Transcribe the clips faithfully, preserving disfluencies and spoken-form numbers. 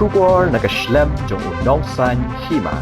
Khubor na ka shlem jong u nongsaiñ hima.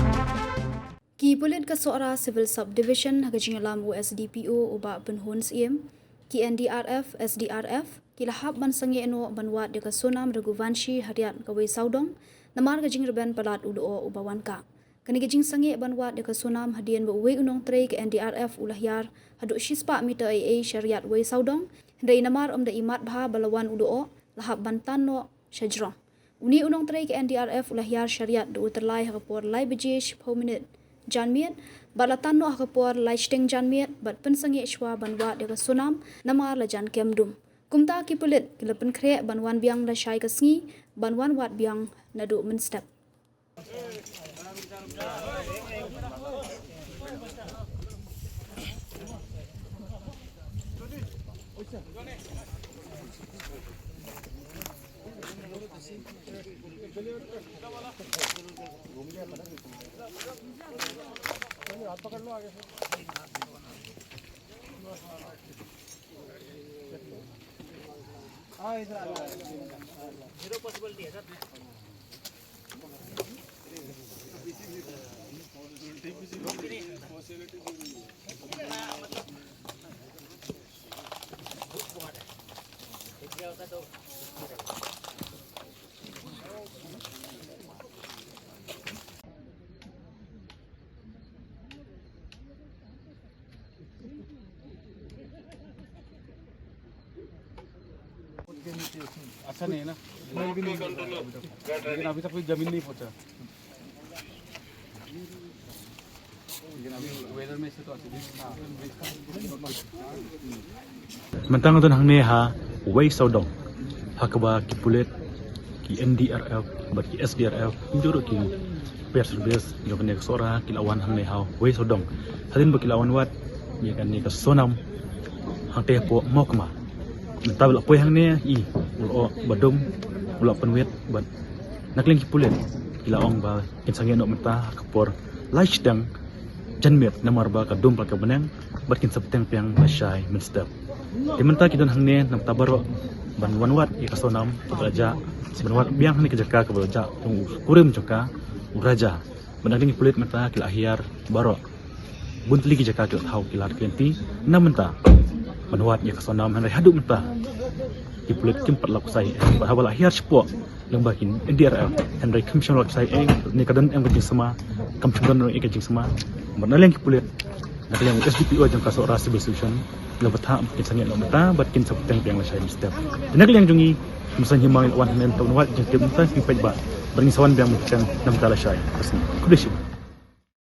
Ki pulit ka Sohra Civil Subdivision ha ka jingïalam u S D P O u Bah Pynhun Syiem, ki N D R F, S D R F, ki la hap ban sangeh noh ban wad ïa ka Sonam Raghuvanshi ha riat kawei sawdong, namar ka jingrben palat u doh uba wan kah. Kane ka jingsangeh ban wad ïa ka Sonam hadien ba uwei u nongtrei ka N D R F u la hiar haduh shispah meter eiei sha riat wei sawdong, hynrei namar ym da imat bha ba la wan u doh, la hap ban tan noh sha jrong. Une u nongtrei ka N D R F u la hiar sha riat da u tyllai ha ka por lai baje shiphew minit janmiet, bad la tan noh ha ka por lai shiteng janmiet, bad pynsangeh shuwa ban wad ïa ka Sonam namar la jan kem dum. Kumta ki pulit ki la pynkhreh ban wan biang lashai ka sngi, ban wan wad biang naduh mynstep. अच्छा नहीं है ना, नहीं, भी नहीं, लेकिन अभी तक कोई जमीन नहीं पहुंचा। Mynta nga don hangne ha wei sawdong, ha kaba ki pulit, ki N D R F bad ki S D R F, kumjuh ruh ki fire service jong kane ka Sohra ki la wan hangne ha wei sawdong. Hadien ba ki la wan wad ïa kane ka Sonam hangtei hapoh Mawkma. Mynta ba la poi hangne, i, u la ong ba dum, u la pynwit, bad na ka liang ki pulit ki la ong ba kin sangeh noh mynta ha ka por lai shiteng janmiet namar ba ka dum palat ka bneng, bad kin sa bteng biang lashai mynstep. Te mynta ki don hangne na ka bynta baroh ban wan wad ïa ka Sonam kaba la jah, sa ban wad biang hangne ka jaka kaba la jah jong u kurim jong ka, u Raja. Bad na ka liang ki pulit mynta ki la hiar baroh bun tylli ki jaka ki la thaw ki lad ki lynti na mynta ban wad ïa ka Sonam, hynrei haduh mynta ki pulit kim pat lap ksai ei. Bad haba la hiar shapoh lyngba ki N D R F, hynrei kam shym lap ksai ei, ne ka don em ka jingsma, kam shym don ei ka jingsma. Bad na liang ki pulit, na ka liang S D P O jong ka Sohra Civil Station, la bthah kin sangeh noh mynta bad kin sa bteng biang lashai mynstep. Te na ka liang jong ngi, Nongsaiñ Hima ngi la wan hangne ban wad jingtip mynta, ngi peit ba bad ngi sa wan biang mynta na mynta lashai ka sngi. Khublei shibun.